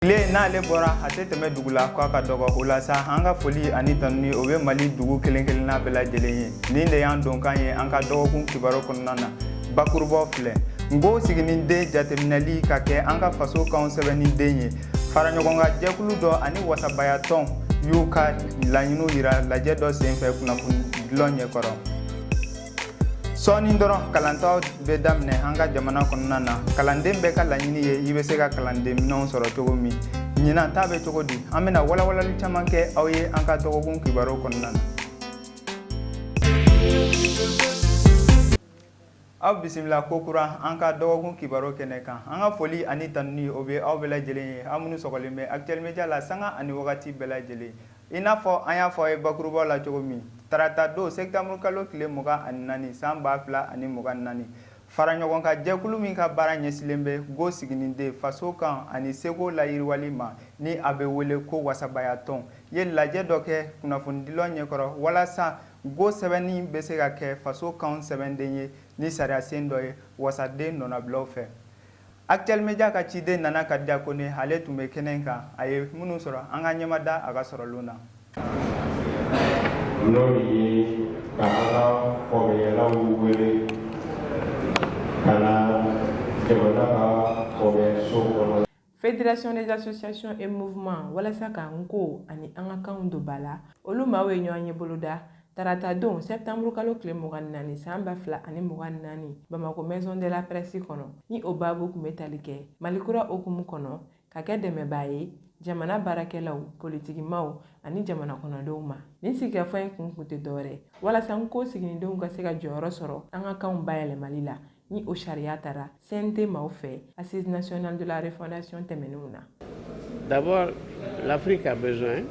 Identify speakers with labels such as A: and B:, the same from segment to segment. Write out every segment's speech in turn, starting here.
A: Tile n'ale bɔra, a tɛ tɛmɛ dugu la k'a ka dɔgɔ. O la sa, an ka foli ani tanuni, o bɛ Mali dugu kelen kelenna bɛɛ lajɛlen ye. Nin de y'an donkan ye an ka dɔgɔkun kibaru kɔnɔna na. Bakurubaw filɛ: Nko siginiden jateminɛli ka kɛ an ka faso kanw sɛbɛnniden ye, faraɲɔgɔnkan jɛkulu dɔ ani wasabayatɔn y'u ka laɲiniw yira lajɛ dɔ senfɛ kunnafonidilɔ ɲɛkɔrɔ. Sɔɔni dɔrɔn, kalantaw bɛ daminɛ an ka jamana kɔnɔna na. Kalanden bɛɛ ka laɲini ye i bɛ se ka kalanden minɛnw sɔrɔ cogo min. Ɲinan ta bɛ cogo di? An bɛna walawalali caman kɛ aw ye an ka dɔgɔkun kibaru kɔnɔna na. Aw bisimila kokura an ka dɔgɔkun kibaru kɛnɛ kan. An ka foli ani tanuni, o bɛ aw bɛɛ lajɛlen ye, aw minnu sɔgɔlen bɛ Actuel Media la sanga ani wagati bɛɛ lajɛlen. I n'a fɔ an y'a fɔ aw ye bakurubaw la cogo min, tarata don, septembre kalo tile 24, san 2024, faraɲɔgɔnkan jɛkulu min ka baara ɲɛsilen bɛ Nko siginiden faso kan ani seko layiriwali ma, ni a bɛ wele ko wasabayatɔn, ye lajɛ dɔ kɛ kunnafonidilɔ ɲɛkɔrɔ walasa Nko sɛbɛnni bɛ se ka kɛ faso kan sɛbɛnden ye ni sariyasen dɔ ye wasaden nɔnabilaw fɛ. Actuel Media ka ciden Nana Kadiya Kone, ale tun bɛ kɛnɛ kan. A ye minnu sɔrɔ, an ka ɲɛmada a ka sɔrɔlenw na.
B: N'o ye ka an ka kɔmɛyɛlaw wele ka na jamana ka kɔmɛso kɔnɔ.
C: Fédération des associations et mouvements walasa ka nko ani an ka kanw don ba la, olu maaw ye ɲɔgɔn ye boloda tarata don, septembre kalo tile 24, san 2024, Bamako Maison de la Presse kɔnɔ. Ni o baabu tun bɛ tali kɛ Mali kura hukumu kɔnɔ, ka kɛ dɛmɛbaa ye jamana baarakɛlaw, politikimaw ani jamana kɔnɔdenw ma. Nin sigikafɔ in kun tɛ dɔwɛrɛ walasa nko siginidenw ka se ka jɔyɔrɔ sɔrɔ an ka kanw bayɛlɛmali la, ni o sariya tara CNT maaw fɛ Assise nationale de la refondation tɛmɛnenw na.
D: D'abord, l'Afrique a besoin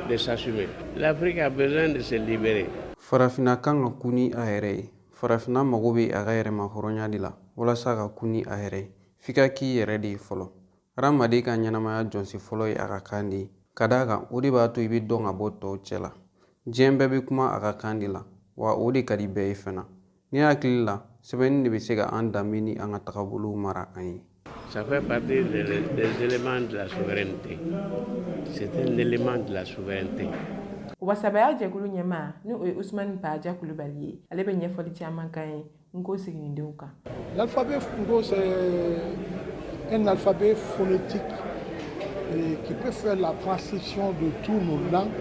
D: de s'assumer. L'Afrique a besoin de se libérer.
E: Farafinna kan ka kun ni a yɛrɛ ye. Farafinna mago bɛ a ka yɛrɛmahɔrɔnya de la. Walasa ka kun ni a yɛrɛ ye, f'i ka k'i yɛrɛ de ye fɔlɔ. Hadamaden ka ɲɛnamaya jɔsen fɔlɔ ye a ka kan de ye, ka d'a kan o de b'a to i bɛ dɔn ka bɔ tɔw cɛ la. Diɲɛ bɛɛ bɛ kuma a ka kan de la, wa o de ka di bɛɛ ye fana. Ne hakili la, sɛbɛnni de bɛ se ka an danbe ni an ka tagabolow mara an ye.
D: Ça fait partie des éléments de la souveraineté. C'est un élément de la souveraineté.
C: Wasabaya jɛkulu ɲɛmaa, ni o ye Usumani Baja Kulubali ye, ale bɛ ɲɛfɔli caman kan ye nko siginidenw kan.
F: L'alphabet Nko, c'est un alphabet phonétique et qui peut faire la transcription de tous nos langues,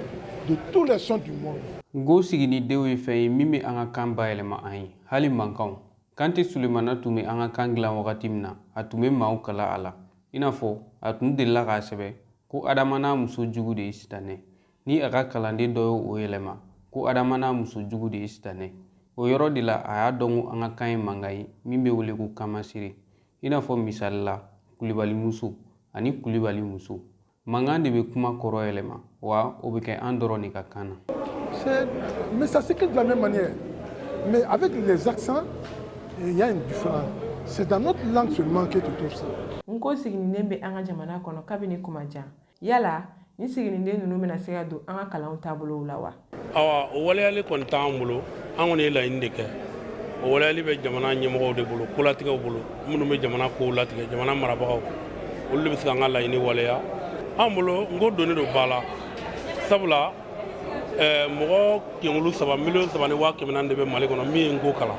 F: de tous les sons du monde.
E: Nko siginidenw ye fɛn ye min bɛ an ka kan bayɛlɛma an ye, hali mankanw. Kante Sulemana tun bɛ an ka kan dilan wagati min na, a tun bɛ maaw kalan a la. I n'a fɔ a tun delila k'a sɛbɛn ko Adama n'a muso jugu de ye sitanɛ. Ni a ka kalanden dɔ ye o yɛlɛma ko Adama n'a muso jugu de ye sitanɛ. O yɔrɔ de la a y'a dɔn ko an ka kan ye mankan ye min bɛ wele ko kamasere. I n'a fɔ misali la, Kulibali muso ani Kulibali muso. Mankan de bɛ kuma kɔrɔ yɛlɛma, wa o bɛ kɛ an dɔrɔn de ka kan na.
F: Mais ça s'écrit de la même manière. Mais avec les accents, il y a une différence. C'est dans notre langue seulement que tu trouves ça.
C: Nko siginiden bɛ an ka jamana kɔnɔ kabini kuma jan. Yala ni siginiden ninnu bɛna se ka don an ka kalanw taabolow la wa?
G: Awa, o waleyali kɔni t'an bolo. An kɔni ye laɲini de kɛ. O waleyali bɛ jamana ɲɛmɔgɔw de bolo, kolatigɛw bolo, minnu bɛ jamana kow latigɛ, jamana marabagaw, olu de bɛ se k'an ka laɲini waleya. An bolo, n ko donnen don ba la, sabula mɔgɔ kɛmɛ saba, 3,4 miliyɔn de bɛ Mali kɔnɔ min ye nko kalan,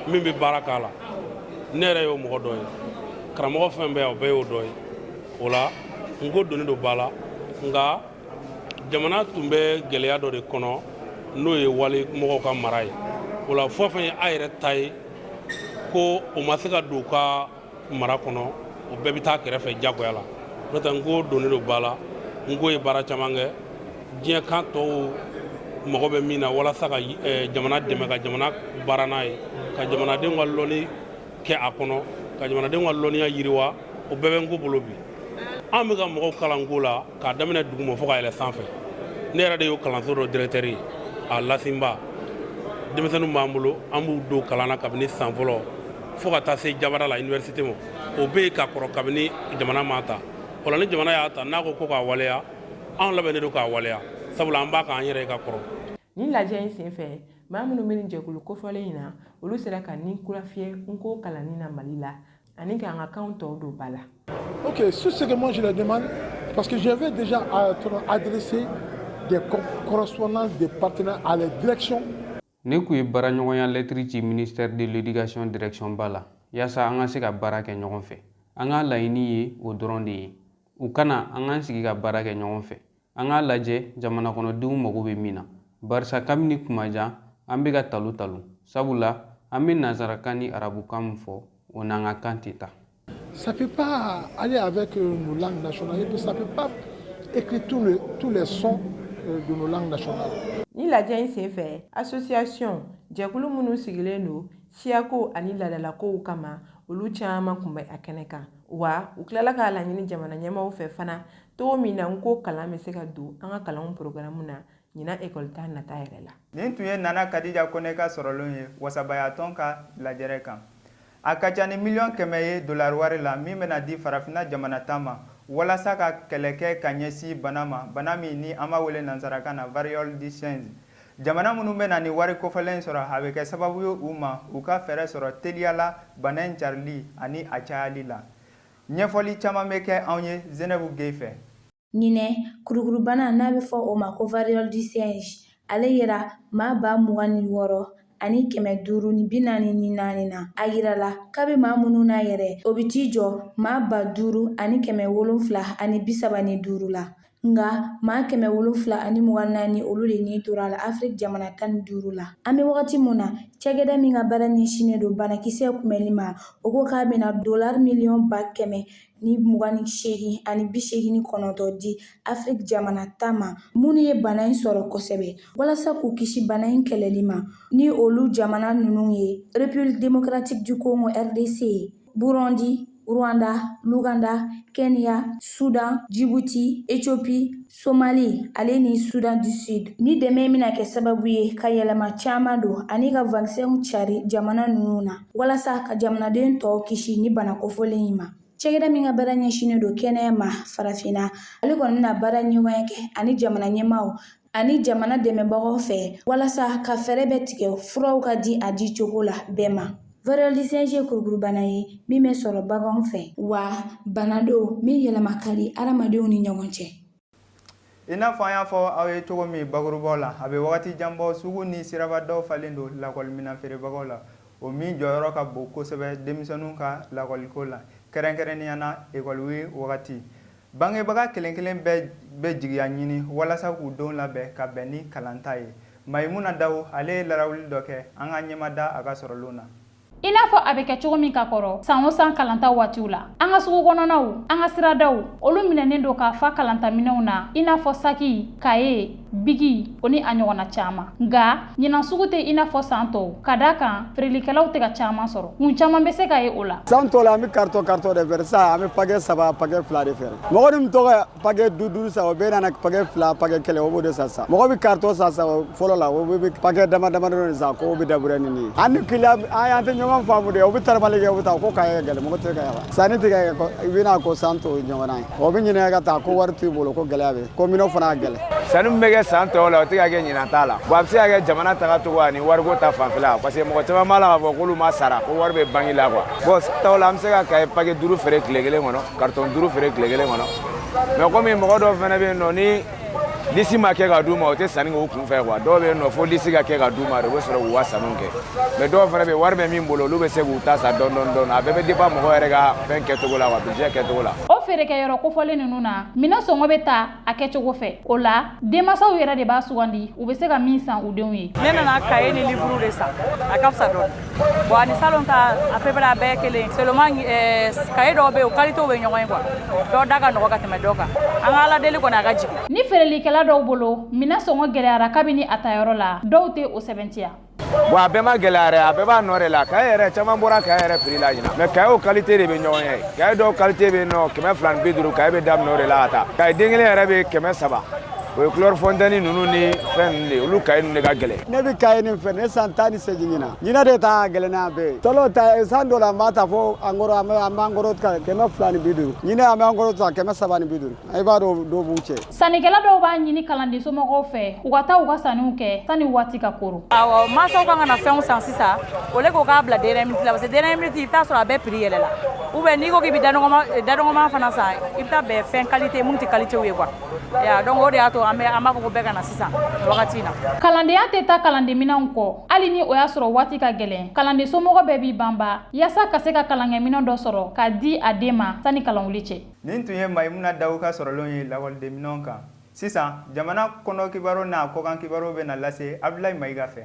G: min bɛ baara k'a la. Ne yɛrɛ y'o mɔgɔ dɔ ye. Karamɔgɔ fɛn bɛɛ yan, o bɛɛ y'o dɔ ye. O la, n ko donnen don ba la. Nka jamana tun bɛ gɛlɛya dɔ de kɔnɔ, n'o ye wali mɔgɔw ka mara ye. O la, fɛn fɛn ye a yɛrɛ ta ye ko o ma se ka don u ka mara kɔnɔ, o bɛɛ bɛ taa kɛrɛfɛ jagoya la. N'o tɛ, n ko donnen don ba la. N ko ye baara caman kɛ diɲɛ kan tɔw mago bɛ min na walasa ka jamana dɛmɛ, ka jamana baara n'a ye, ka jamanadenw ka lɔnni kɛ a kɔnɔ, ka jamanadenw ka lɔnniya yiriwa, o bɛɛ bɛ n ko bolo bi. An bɛ ka mɔgɔw kalan ko la k'a daminɛ duguma fo ka yɛlɛ sanfɛ. Ne yɛrɛ de y'o kalanso dɔ directeur ye, a lasinba. Denmisɛnninw b'an bolo, an b'u don kalan na kabini san fɔlɔ fo ka taa se jabara la, université ma. O bɛ yen ka kɔrɔ kabini jamana m'a ta. O la, ni jamana y'a ta, n'a ko ko k'a waleya, anw labɛnnen don k'a waleya, sabula an b'a k'an yɛrɛ ye ka kɔrɔ.
C: Nin lajɛ in senfɛ, maa minnu bɛ nin jɛkulu kofɔlen in na, olu sera ka ni kura fiyɛ nko kalanni na Mali la. Ani k'an ka kanw tɔw don ba la.
F: Ok, c'est ce que moi je leur demande, parce que j'avais déjà adressé des correspondances des partenaires à la direction.
E: Ne kun ye baaraɲɔgɔnya lɛtiri ci ministère de l'éducation direction ba la, yaasa an ka se ka baara kɛ ɲɔgɔn fɛ. An ka laɲini ye o dɔrɔn de ye, u kana an k'an sigi ka baara kɛ ɲɔgɔn fɛ, an k'a lajɛ jamana kɔnɔdenw mago bɛ min na, barisa kabini kuma jan an bɛ ka talo talo, sabula an bɛ nansarakan ni arabukan min fɔ, o n'an ka kan tɛ taa.
F: Ça peut pas aller avec nos langues nationales et puis ça peut pas écrire tous les sons de nos langues nationales.
C: Ni lajɛ in sen fɛ, association jɛkulu minnu sigilen don siyako ani ladalakow kama, olu caman kun bɛ a kɛnɛ kan. Wa u tilala k'a laɲini jamana ɲɛmaaw fɛ fana cogo min na n ko kalan bɛ se ka don an ka kalanw programme na ɲinan ekɔli ta nata yɛrɛ la.
A: Nin tun ye Nana Kadija Kone ka sɔrɔlen ye wasabayatɔn ka lajɛrɛ kan. A ka ca ni 100 000 000 ye dolari wari la min bɛna di Farafinna jamana 10 ma walasa ka kɛlɛ kɛ ka ɲɛsin bana ma, bana min ni an b'a wele nansarakan na variole du singe. Jamana minnu bɛ na ni wari kofɔlen sɔrɔ, a bɛ kɛ sababu ye u ma u ka fɛɛrɛ sɔrɔ teliyala bana in carili ani a cayali la. Ɲɛfɔli caman bɛ kɛ anw ye Zenɛbu Geye fɛ.
H: Ɲinɛ kurukurubana, n'a bɛ fɔ o ma ko variole du singe, ale yera maa 26,544 na. A yirala k'a bɛ maa minnu na yɛrɛ, o bɛ t'i jɔ maa 5735 la. Nka maa 724, olu de ni tora a la Afiriki jamana 15 la. An bɛ wagati min na, cakɛda min ka baara ɲɛsinnen don banakisɛ kunbɛnli ma, o ko k'a bɛna dolari 128,89 million di Afiriki jamana 10 ma minnu ye bana in sɔrɔ kosɛbɛ, walasa k'u kisi bana in kɛlɛli ma. Ni olu jamana ninnu ye: République démocratique du Congo, RDC, Burundi, Rwanda, L'Ouganda, Kenya, Soudan, Djibouti, Éthiopie, Somalie ale ni Soudan du Sud. Ni dɛmɛ bɛna kɛ sababu ye ka yɛlɛma caman don ani ka vaccin cari jamana ninnu na, walasa ka jamanaden tɔw kisi ni bana kofɔlen in ma. Cɛkɛda min ka baara ɲɛsinnen don kɛnɛya ma Farafinna, ale kɔni bɛna baara ɲɔgɔnya kɛ ani jamana ɲɛmaaw ani jamana dɛmɛbagaw fɛ, walasa ka fɛɛrɛ bɛ tigɛ furaw ka di a di cogo la bɛɛ ma. Variole du singe ye kurukurubana ye min bɛ sɔrɔ baganw fɛ, wa bana don min yɛlɛma ka di hadamadenw ni ɲɔgɔn cɛ.
A: I n'a fɔ an y'a fɔ aw ye cogo min bakurubaw la, a bɛ wagati jan bɔ, sugu ni siraba dɔw falen don lakɔliminɛn feerebagaw la, o min jɔyɔrɔ ka bon kosɛbɛ denmisɛnninw ka lakɔliko la, kɛrɛnkɛrɛnnenya na ekɔli wagati. Bangebaga kelen kelen bɛɛ bɛ jigiya ɲini walasa k'u denw labɛn ka bɛn ni kalanta ye. Mayimuna Dawo, ale ye larawuli dɔ kɛ an ka ɲɛmada a ka sɔrɔlenw na.
I: I n'a fɔ a bɛ kɛ cogo min ka kɔrɔ, san o san kalanta waatiw la, an ka sugu kɔnɔnaw, an ka siradaw, olu minɛnen don k'a fa kalantaminɛw na, i n'a fɔ saki, kaye, bigi, o ni a ɲɔgɔnna caman. Nka ɲinan sugu tɛ i n'a fɔ san tɔw, ka d'a kan feerelikɛlaw tɛ ka caman sɔrɔ. Kun caman bɛ se ka ye o la.
J: San tɔw la, an bɛ carton carton de feere. Sisan an bɛ paquet saba, paquet fila de feere. Mɔgɔ min tɔgɔ paquet duuru duuru san, o bɛɛ nana paquet fila, paquet kelen, o b'o de san sisan. Mɔgɔ bɛ carton san sisan, fɔlɔ la o bɛ paquet dama dama de san, ko bɛ dabura ni nin ye. An ni client, an tɛ ɲɔgɔn faamu de. O bɛ taramali kɛ, o bɛ taa ko kaye ka gɛlɛn, mɔgɔ tɛ ka yaala sanni tɛ kɛ. I bɛna ko san tɔw ɲɔgɔnna ye, o bɛ ɲininka ka taa ko wari t'u bolo, ko gɛlɛya bɛ, ko minɛnw fana ka gɛlɛn.
K: Sanni min bɛ kɛ san tɔw la, o tɛ ka kɛ ɲinan t'a la. Bon, a bɛ se ka kɛ jamana taga cogo ani wariko ta fanfɛla, parce que mɔgɔ caman b'a la k'a fɔ k'olu ma sara, ko wari bɛ banque la quoi. Bon, tɔw la, an bɛ se ka kaye paquet duuru feere tile kelen kɔnɔ, carton duuru feere tile kelen kɔnɔ. Mais komi mɔgɔ dɔw fana bɛ yen nɔ, ni liste ma kɛ ka d'u ma, o tɛ sanni kɛ u kun fɛ quoi. Dɔw bɛ yen nɔ, fo liste ka kɛ ka d'u ma de, u bɛ sɔrɔ k'u ka sanniw kɛ. Mais dɔw fana bɛ yen, wari bɛ min bolo, olu bɛ se k'u ta san dɔɔni dɔɔni dɔɔni. A bɛɛ bɛ dépend mɔgɔ yɛrɛ ka fɛn kɛcogo la quoi, budget kɛcogo la.
I: O feerekɛyɔrɔ kofɔlen ninnu na, minɛn sɔngɔ bɛ ta a kɛcogo fɛ. O la, denmansaw yɛrɛ de b'a sugandi u bɛ se ka min san u denw ye.
L: Ne nana kaye ni livre de san, a ka fisa dɔɔni. Bon, ani salon ta, à peu près a bɛɛ ye kelen. Seulement kaye dɔw bɛ yen, o qualité bɛ ɲɔgɔn ye quoi. Dɔw da ka nɔgɔ ka tɛmɛ dɔ kan. An ka Ala deli kɔni, a ka jigin.
I: Ni feerelikɛla dɔw bolo, minɛn sɔngɔ gɛlɛyara kabini a tayɔrɔ la, dɔw tɛ o sɛbɛntiya.
K: Bon, a bɛɛ ma gɛlɛya yɛrɛ, a bɛɛ b'a nɔ de la. Kaye yɛrɛ caman bɔra kaye yɛrɛ prix la ɲinan, mais kayew qualité de bɛ ɲɔgɔn ye. Kaye dɔw qualité bɛ yen nɔ, 250, kaye bɛ daminɛ o de la ka taa. Kaye den kelen yɛrɛ bɛ 300. O ye Clairefontaine ninnu ni fɛn ninnu de ye, olu kaye ninnu de ka gɛlɛn.
J: Ne bɛ kaye nin fɛ ne san 18 ɲinan, ɲinan de ta gɛlɛn n'a bɛɛ ye. Tɔlɔ ta san dɔ la an b'a ta fo en gros an b'an gros ta 250, ɲinan an b'an gros ta 350, i b'a dɔn dɔw b'u cɛ.
I: Sannikɛla dɔw b'a ɲini kalanden somɔgɔw fɛ u ka taa u ka sanniw kɛ sani waati ka koron.
L: Awɔ, mansaw kan ka na fɛnw san sisan au lieu k'o k'a bila dernière minute la, parce que dernière minute i bɛ taa sɔrɔ a bɛɛ prix yɛlɛla, ou bien n'i ko k'i bɛ dadɔgɔma fana san, i bɛ taa bɛn fɛn qualité minnu tɛ qualité ye quoi. Ya, donc o de y'a to an b'a fɔ ko bɛɛ ka na sisan wagati in na.
I: Kalandenya tɛ taa kalandenminɛnw kɔ, hali ni o y'a sɔrɔ waati ka gɛlɛn, kalanden somɔgɔ bɛɛ b'i banba yaasa ka se ka kalankɛminɛn dɔ sɔrɔ k'a di a den ma sani kalanwuli cɛ.
A: Nin tun ye Mayimuna Dawu ka sɔrɔlenw ye lakɔlidenminɛnw kan. Sisan jamana kɔnɔ kibaru n'a kɔkan kibaru bɛ na lase Abdoulaye Mayiga fɛ.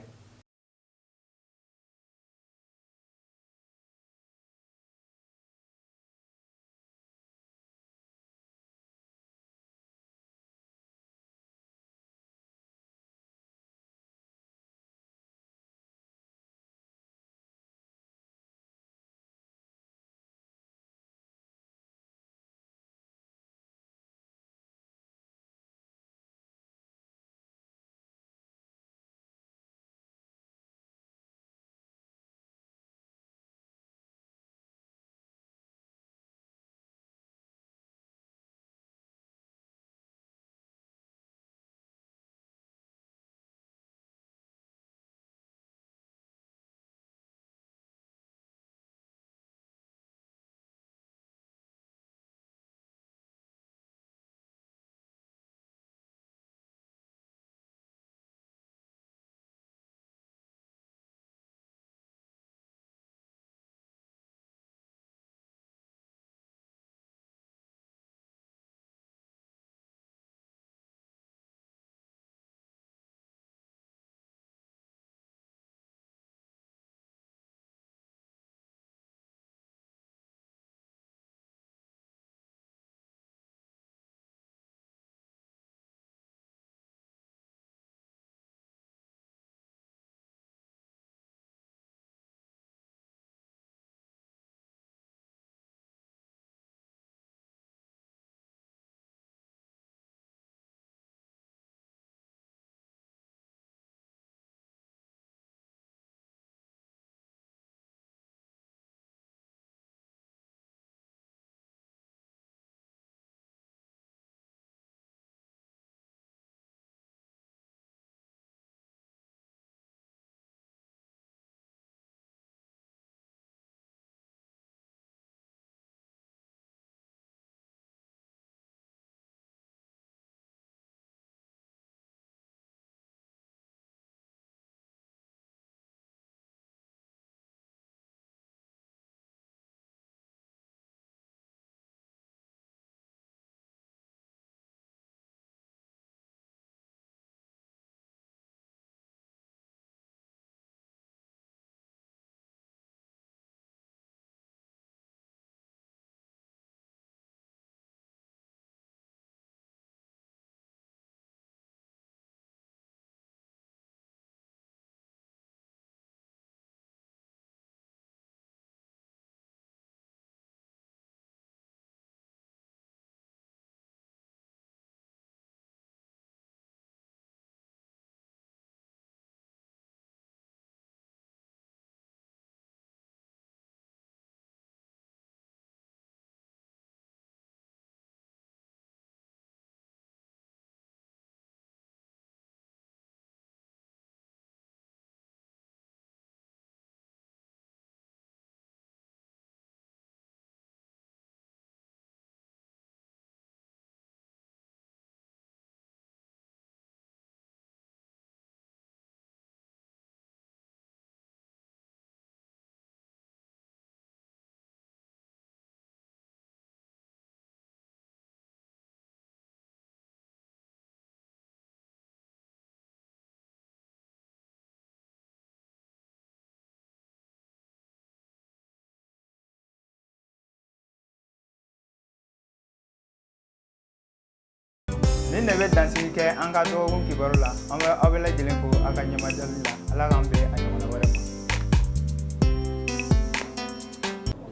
A: Nin de bɛ dansigi kɛ an ka dɔgɔkun kibaru la. An bɛ aw bɛɛ lajɛlen fo aw ka ɲɛmajali la. Ala k'an bɛn a ɲɔgɔnna wɛrɛ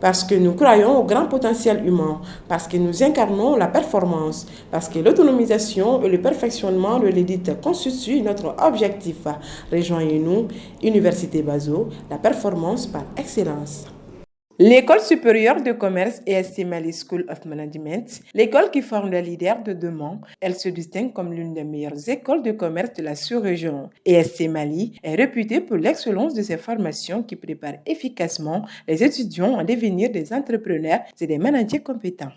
A: ma.
C: Parce que nous croyons au grand potentiel humain, parce que nous incarnons la performance, parce que l'autonomisation et le perfectionnement de l'élite constituent notre objectif. Rejoignez-nous, Université Bazo, la performance par excellence. L'École supérieure de commerce ESC Mali School of Management, l'école qui forme les leaders de demain, elle se distingue comme l'une des meilleures écoles de commerce de la sous-région. ESC Mali est réputée pour l'excellence de ses formations qui préparent efficacement les étudiants à devenir des entrepreneurs et des managers compétents.